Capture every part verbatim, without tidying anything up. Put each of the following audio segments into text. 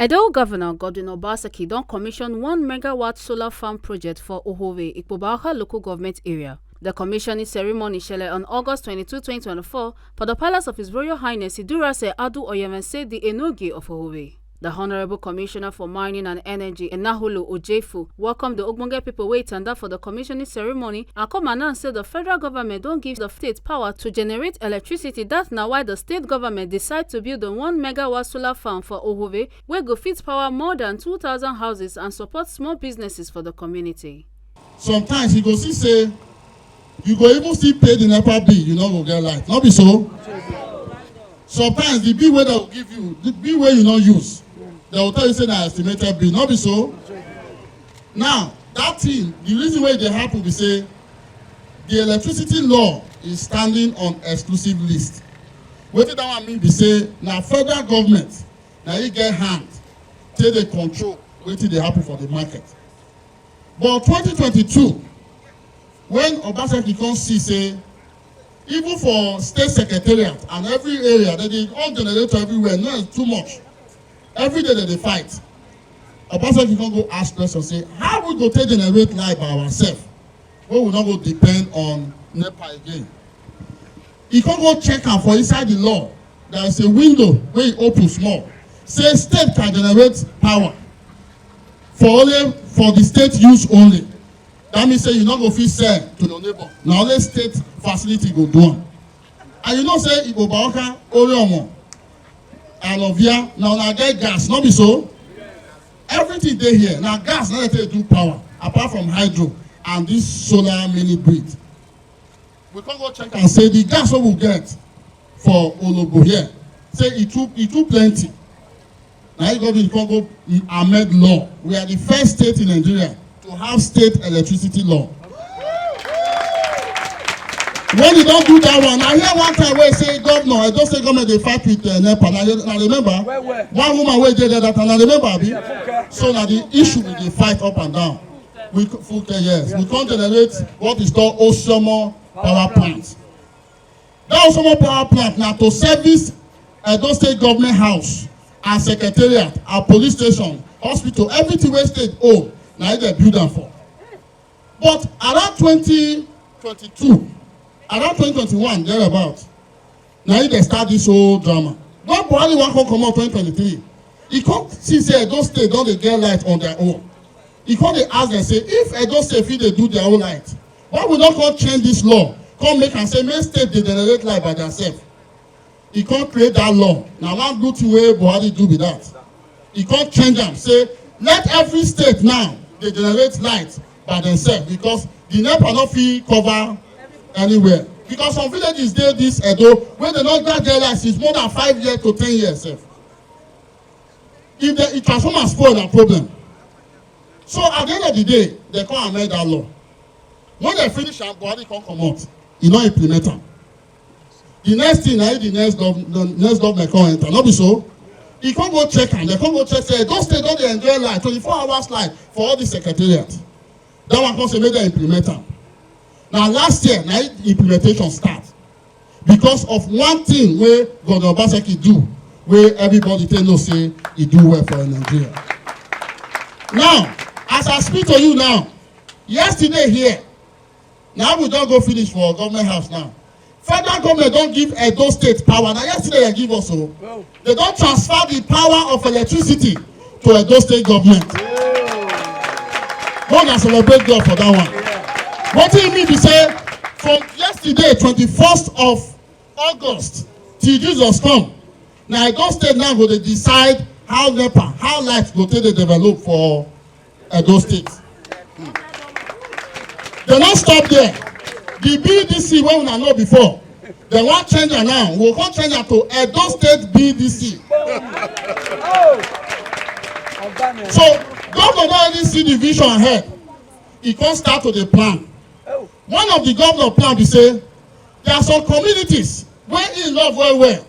Edo Governor Godwin Obaseki don commission one megawatt solar farm project for Ohove, Ikpoba Oka local government area. The commissioning ceremony shele on August twenty-two, twenty twenty-four, for the palace of His Royal Highness Idurase Adu Oyemen Sedi Enogie of Ohove. The Honorable Commissioner for Mining and Energy, Enahulu Ojefu, welcomed the ogbonge people wey tanda for the commissioning ceremony and come announce say the federal government don give the state power to generate electricity. That's na why the state government decide to build a one megawatt solar farm for Ohove wey go fit power more than two thousand houses and support small businesses for the community. Sometimes you go see say you go even still pay the NEPA bill, you no go get light. No be so? Sometimes the bill wey dem go give you, the bill wey you no use, dem go tell you say na estimated bill. No be so? Now, that thing, the reason why e dey happen be say the electricity law is standing on exclusive list. Wetin that one mean be say na federal government na e get hand take dey control wetin dey happen for the market. But twenty twenty-two, when Obaseki come see say even for state secretariat and every area, dem dey on generator everywhere, noise too much. Every day dem dey fight. Obaseki come go ask question say, how we go take generate light by ourselves wey we no go depend on NEPA again? E come go check am for inside the law. There is a window wey e open small. Say state can generate power for only, for the state use only. That means say you no go fit sell to your neighbor. Na only state facility go do am. And you know say Ikpoba Oka, Oriomo, Alovia, na una get gas, no be so? Everything dey here. Na gas na dey take do power, apart from hydro and this solar mini grid. We come go check and say the gas wey we get for Ologbo here, say e too, e too plenty. Na e go be come go amend law. We are the first state in Nigeria to have state electricity law. When you don do that one, I hear one time wey say governor, Edo State government dey fight with uh, NEPA. Na, na remember? Well, well. One woman wey dey there that time, na remember, abi? Yeah, Funke. So na the issue we dey fight up and down. We c- Funke, yes. We come generate what is called Osomo power plant. That Osomo power plant na to service Edo State government house, and secretariat, and police station, hospital, everything wey state own, na e dey build am for. But around twenty twenty-two, around twenty twenty-one thereabout, na e dey start this whole drama. When Buhari wan come comot twenty twenty-three, e come see say Edo State don dey get light on their own. E come dey ask dem say, if Edo State fit dey do their own light, why we no come change this law, come make am say make state dey generate light by theirself? E come create that law. Na one good thing wey Buhari do be that. E come change am, say let every state now dey generate light by themselves, because the NEPA no fit cover anywhere. Because some villages dey this Edo wey dem no get their light since more than five years to ten years sef. If the, if transformer spoil, na problem. So at the end of the day, dem come amend that law. When dem finish am, Buhari come comot. E no implement am. The next thing, na the next gov the next government come enter. No be so? E come go check am. Dem come go check say Edo State don dey enjoy light, twenty-four hours light for all the secretariat. That one come say make dem implement am. Na last year na im implementation start because of one thing wey Governor Obaseki do, wey everybody take know say e do well for Nigeria. Now, as I speak to you now, yesterday here, na we don go finish for government house now. Federal government don give Edo State power. Na yesterday dem give us o. Dem don transfer the power of electricity to Edo State government. Make una celebrate God for that one. Wetin e mean be say from yesterday, twenty-first of August, till Jesus come, na Edo State now go dey decide how NEPA, how light go take dey develop for Edo State. Dem no stop there. The B D C wey una know before, dem wan change am now. We go come change am to Edo State B D C. So governor don already see the vision ahead. E come start to dey plan. One of the governor plan be say there are some communities wey he love well well,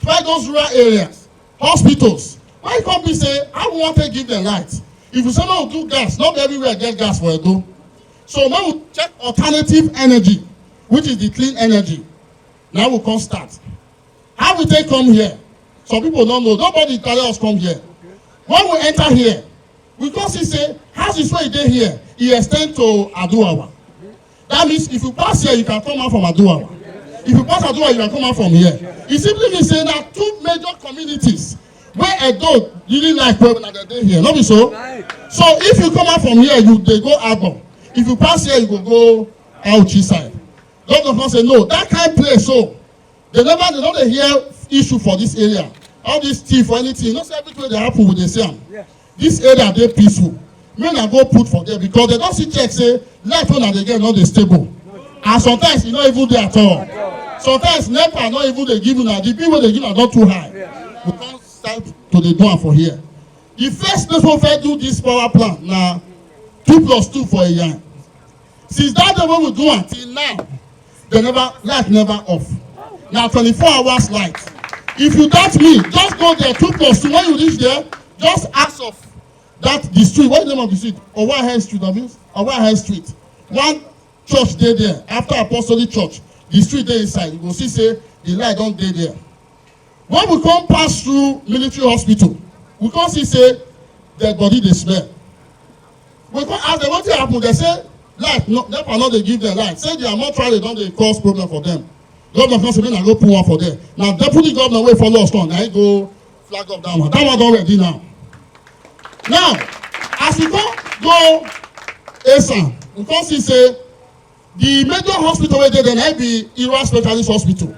like those rural areas, hospitals. Why e come be say how we wan take give them light? If we say make we do gas, no be everywhere get gas for Edo. So make we check alternative energy, which is the clean energy. Now we come start. How we take come here? Some people no know. Nobody carry us come here. When we enter here, we come see say houses wey dey here, e extend to Aduawa. That means if you pass here, you can come out from Aduawa. If you pass Aduawa, you can come out from here. E simply mean say na two major communities wey Edo really like well na dey dey here. No be so? So if you come out from here, you dey go Agbor. If you pass here, you go go Auchi side. Governor come say no, that kind place so they never, they no dey hear issue for this area. All this thief or anything, you know say everything wey dey happen, we dey see am. This area dey peaceful. Make una go put for there because they don see check say light wey una dey get no dey stable. And sometimes e no even dey at all. Sometimes NEPA no even dey give una, the bill wey dey give una don too high. We come start to dey do am for here. The first place wey we first do this power plant na two plus two for Iyan. Since that day wey we do am till now, they never, light never off. Na twenty-four hours light. If you doubt me, just go there, two plus two. When you reach there, just ask of that, the street. What is the name of the street? Owahe Street, abi? Owahe Street. One church dey there, after Apostolic Church. The street dey inside. You go see say the light don dey there. When we come pass through military hospital, we come see say dead body dey smell. We come ask them wetin happen. They say light, no, NEPA no dey give them light. Say their mortuary don dey cause problem for them. Governor come say make una go put one for there. Na deputy governor wey follow us come, na him go flag up that one. That one don ready now. Now, as we come go Esan, we come see say the major hospital wey dey there na be Irrua Specialist Hospital.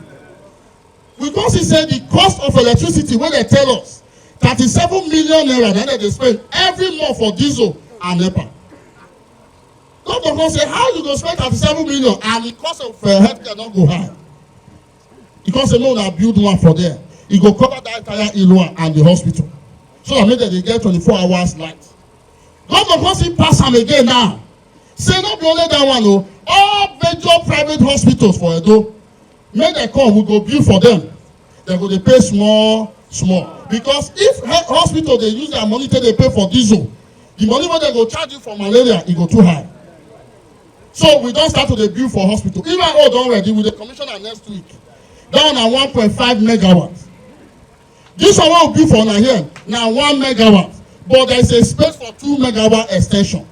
We come see say the cost of electricity wey dem tell us, thirty-seven million naira na dem dey spend every month for diesel and NEPA. Governor come say how you go spend thirty-seven million and the cost of uh, healthcare no go high? He come say make una build one for there. E go cover that entire Irrua and the hospital so that make dem dey get twenty-four hours light. Governor come still pass am again now. Say no be only that one o, all major private hospitals for Edo, make dem come, we go build for them. Dem go dey pay small small because if he- hospital dey use their money take dey pay for diesel, the money wey dem go charge you for malaria e go too high. So we don start to dey build for hospital. Even old don ready, we dey commission am next week. That one na one point five megawatt. This one wey we build for una here na one megawatt, but there is a space for two megawatt extension.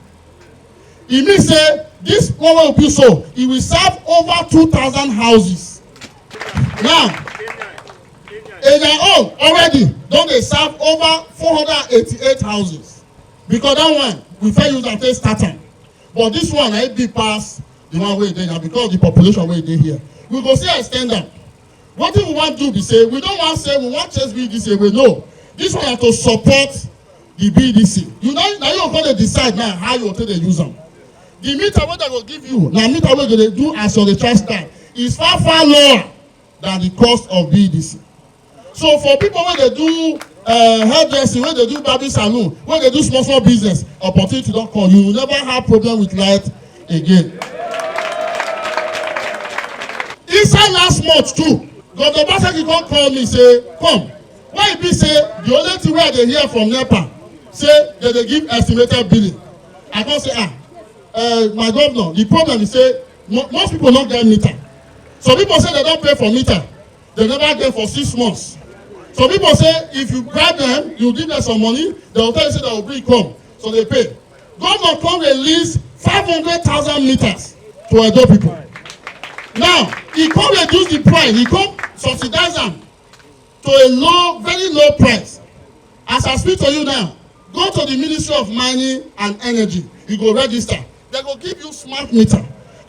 E mean say this one wey we build so, e will serve over two thousand houses. Now, in their own already don dey serve over four hundred and eighty-eight houses because that one we fit use am take start am. But this one na e big pass the one wey dey now because of the population wey dey here. We go still extend am. Wetin we wan do be say we no wan say we wan chase B D C away. No, this one na to support the B D C. You know, na you go dey decide now how you go take dey use am. The meter wey dem go give you na meter wey go dey do as your recharge card is far far lower than the cost of B D C. So for people wey dey do uh, hairdressing, wey dey do barbing salon, wey dey do small small business, opportunity don come. You will never have problem with light again. Inside last month too, Governor Obaseki come call me say, come, why e be say the only thing wey I dey hear from NEPA say dem dey give estimated billing? I come say, ah, uh, my governor, the problem is say mo- most people no get meter. Some people say dem don pay for meter, dem never get for six months. Some people say if you bribe them, you give them some money, dem go tell you say dem go bring come, so dem pay. Governor come release five hundred thousand meters to Edo people. Now, e come reduce the price, e come subsidize am to a low, very low price. As I speak to you now, go to the Ministry of Mining and Energy, you go register. Dem go give you smart meter.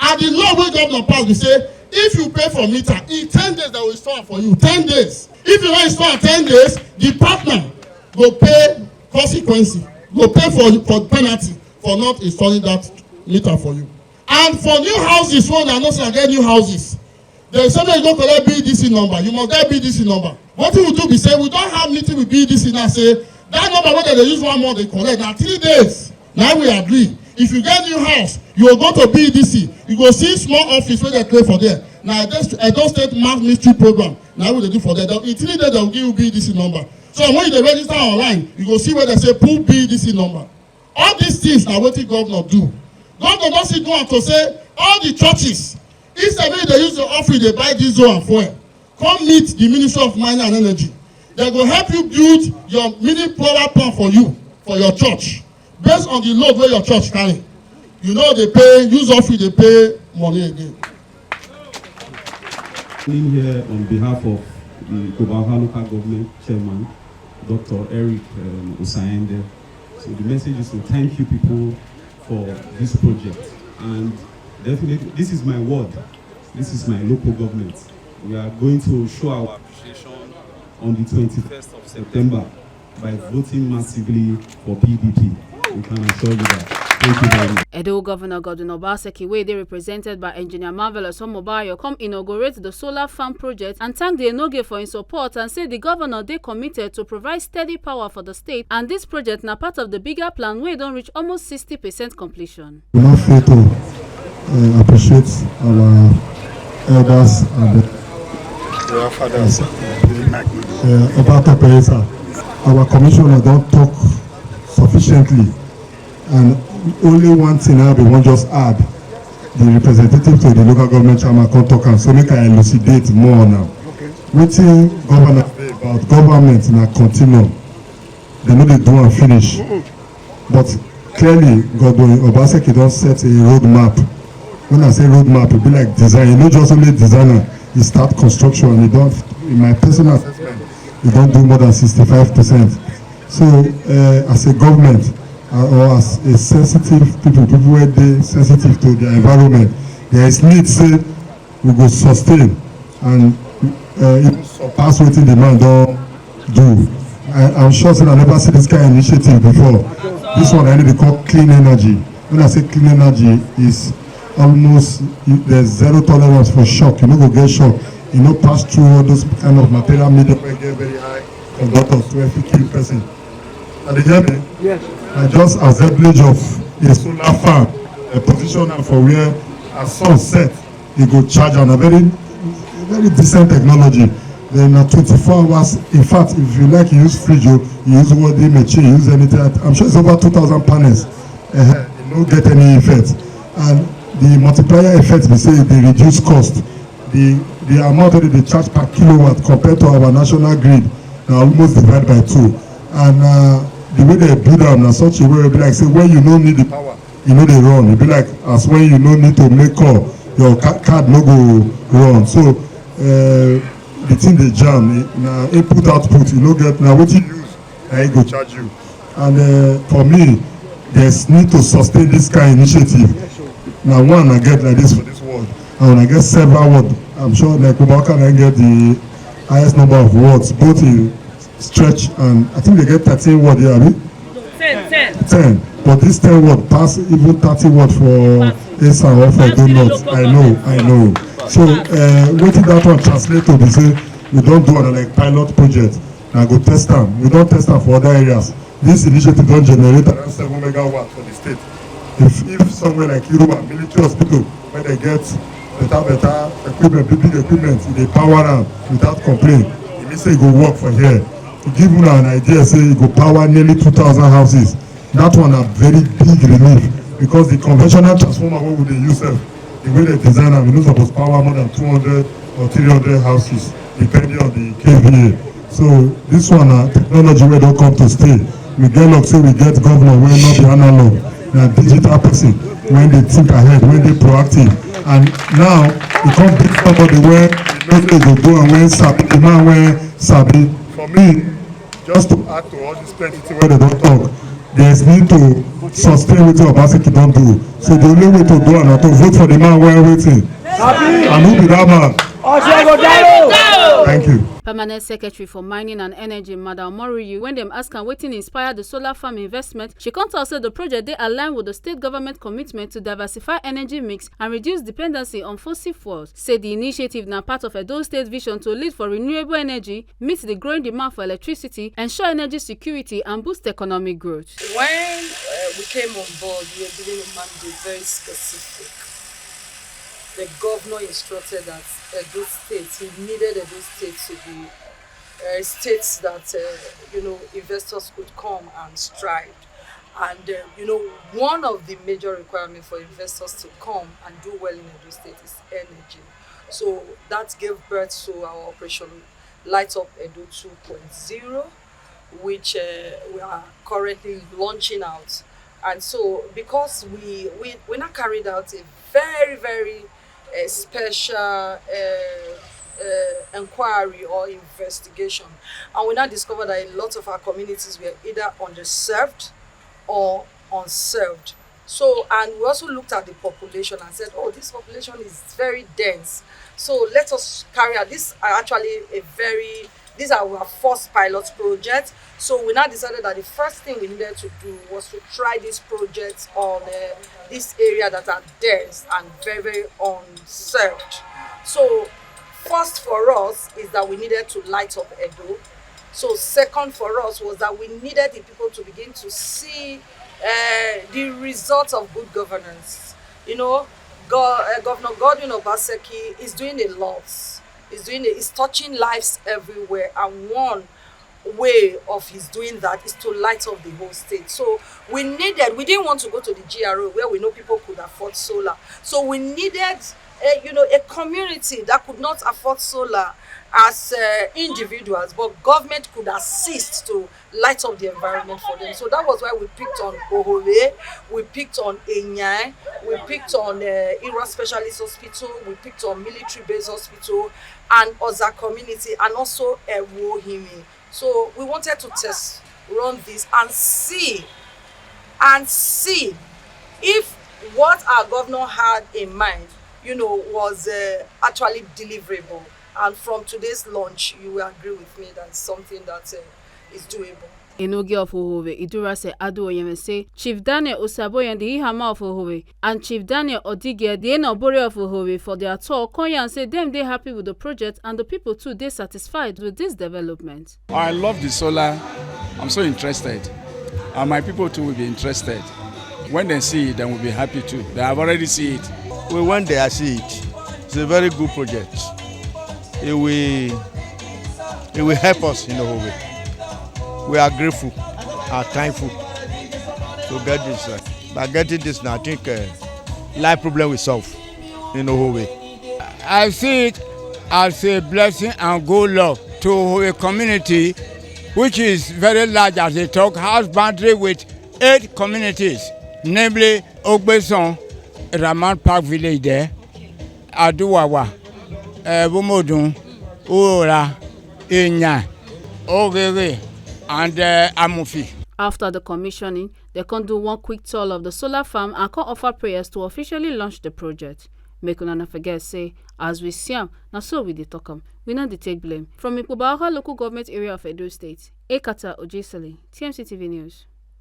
And the law wey governor pass be say if you pay for meter, in ten days dem go install am for you. Ten days. If you no install am ten days, the partner go pay consequence, go pay for for penalty for not installing that meter for you. And for new houses, wey una know say I get new houses, dem say make you go collect B D C number. You must get B D C number. Wetin we do be say we don have meeting with B D C now say that number wey dem dey use one month dey collect na three days. Na we agree. If you get new house, you go go to B D C. You go see small office wey dem create for there. Na Edo St- Edo State Mass Mystery Program. Na we dey do for there. Dem- In three days, dem go give you B D C number. So when you dey register online, you go see where dem say put B D C number. All these things na wetin governor do. Governor don sit down to say all the churches, instead make dem use the offering dey buy diesel and fuel, come meet the Ministry of Mining and Energy. Dem go help you build your mini power plant for you, for your church, based on the load wey your church carry. You no dey pay, use offering dey pay money again. Standing here on behalf of the Kobaha Local Government Chairman, Doctor Eric um, Osayende. So the message is to thank you people for this project. And definitely, this is my ward. This is my local government. We are going to show our appreciation on the twenty-first of September by voting massively for P D P. We can assure you that. Thank you very much. Edo Governor Godwin Obaseki, wey dey represented by Engineer Marvelous Omobayo, come inaugurate the solar farm project and thank the Enoge for im support and say the governor dey committed to provide steady power for the state, and this project na part of the bigger plan wey don reach almost sixty percent completion. We no fail to uh, appreciate our elders and the fathers. Uh, Oba Topeyesa, our commissioner don talk sufficiently, and only one thing I be wan just add, the representative to the local government chairman come talk am, so make I elucidate more now. Wetin governor dey about, government na continuum, dem no dey do am finish. But clearly, Godwin Obaseki don set a road map. When I say road map, e be like design. E no just only design am, e start construction. E don, in my personal assessment, e don do more than sixty-five percent. So, uh, as a government uh, or as a sensitive people, people wey dey sensitive to their environment, there is need say we go sustain and uh, even surpass wetin the man don do. I, I'm sure say I never see this kind of initiative before. This one I need to call clean energy. When I say clean energy, is almost there's zero tolerance for shock. You no go get shock. You no pass through all those kind of material medium wey get very high conductors wey fit kill person. And they hear me? Yes. Na just assemblage of a solar farm, a position am for where as sun set, e go charge am. Na very, very decent technology. Then na twenty-four hours. In fact, if you like, you use fridge, you, you use welding machine, you use anything. I'm sure it's over two thousand panels. Uh, e no get any effect. And the multiplier effect be say e dey reduce cost. The the amount wey dem dey charge per kilowatt compared to our national grid na almost divide by two. And uh, the way dem build am na such a way wey be like say when you no need the power, e no dey run. E be like as when you no need to make call, your ca- card no go run. So uh, the thing dey jam. E- Na input output. You no get, na wetin you use na e go charge you. And uh, for me, there's need to sustain this kind of initiative. Na one I get like this for this world, and when I get several words, I'm sure like Ubaka and I get the highest number of words, both in stretch and I think they get thirteen words there, abi? Ten, ten. Ten. But this ten word pass even thirty word for Esan or for Edo North. I know, I know. So uh, wetin that one translate to be say we don do on like pilot project. Na go test am. We don test am for other areas. This initiative don generate around seven megawatt for the state. If if somewhere like Yoruba military hospital where they get better better equipment, big big equipment, e dey power am without complaint. E mean say e go work for here. To give una an idea, say e go power nearly two thousand houses. That one na very big relief because the conventional transformer wey we dey use sef, the way they design am, e no suppose power more than two hundred or three hundred houses, depending on the K V A. So this one na technology wey don come to stay. We get luck say we get governor wey no be analog, na digital person wey dey think ahead, wey dey proactive. And now we come bring somebody wey know say e go do am, wey sabi, the man wey sabi. For me, just to add to all this plenty thing wey dem don talk, there's need to sustain wetin Obaseki don do. So the only way to do am na to vote for the man wey wetin and who be that man? Thank you. Permanent Secretary for Mining and Energy, Madam Moriyu, when dem ask am wetin inspire the solar farm investment, she come talk say the project dey aligned with the state government commitment to diversify energy mix and reduce dependency on fossil fuels. Say the initiative na part of Edo State vision to lead for renewable energy, meet the growing demand for electricity, ensure energy security, and boost economic growth. When uh, we came on board, we were given a mandate very specific. The governor instructed that Edo State, he needed Edo State to be uh, states that uh, you know investors could come and strive. And uh, you know, one of the major requirements for investors to come and do well in Edo State is energy. So that gave birth to our operation Light Up Edo two point zero, which uh, we are currently launching out. And so, because we we we now carried out a very, very uh, special uh, uh, inquiry or investigation, and we now discovered that a lot of our communities were either underserved or unserved. So, and we also looked at the population and said, "Oh, this population is very dense. So let us carry out this." Are actually a very These are our first pilot project. So we now decided that the first thing we needed to do was to try this project on uh, this area that are dense and very, very unserved. So first for us is that we needed to light up Edo. So second for us was that we needed the people to begin to see uh, the results of good governance. You know, Go- uh, Governor Godwin Obaseki is doing a lot. Is doing it. Is touching lives everywhere, and one way of his doing that is to light up the whole state. So we needed, we didn't want to go to the G R O where we know people could afford solar. So we needed, a, you know, a community that could not afford solar as uh, individuals, but government could assist to light up the environment for them. So that was why we picked on Ohore, we picked on Enyai, we picked on uh, Ira Specialist Hospital, we picked on Military Base Hospital, and Oza Community, and also Ewohimi. So we wanted to test run this and see and see if what our governor had in mind, you know, was uh, actually deliverable. And from today's launch, you will agree with me that it's something that uh, is doable. Enoge of Ohove, Idurase Aduoyeme say Chief Daniel Osaboyan, the Ihama of Ohove, and Chief Daniel Odige, the Enobore of Ohove, for their talk, Konyan say them they happy with the project and the people too they satisfied with this development. I love the solar. I'm so interested. And my people too will be interested. When they see it, they will be happy too. They have already seen it. We went there, see it. It's a very good project. It will, it will help us in a whole way. We are grateful and thankful to get this. Uh, by getting this now, I think uh, life problem will solve in a whole way. I see it as a blessing and good luck to a community which is very large, as they talk, has boundary with eight communities, namely Ogbeson, Raman Park Village there, Aduwawa, uh, Bumodun, Ura, Inya, Ogere, and uh, Amufi. After the commissioning, they can do one quick tour of the solar farm and can offer prayers to officially launch the project. Make una no forget say, as we see am, na so we dey talk am. We no dey take blame. From Ikpobaoka local government area of Edo State, Ekata Ojisali, T M C T V News.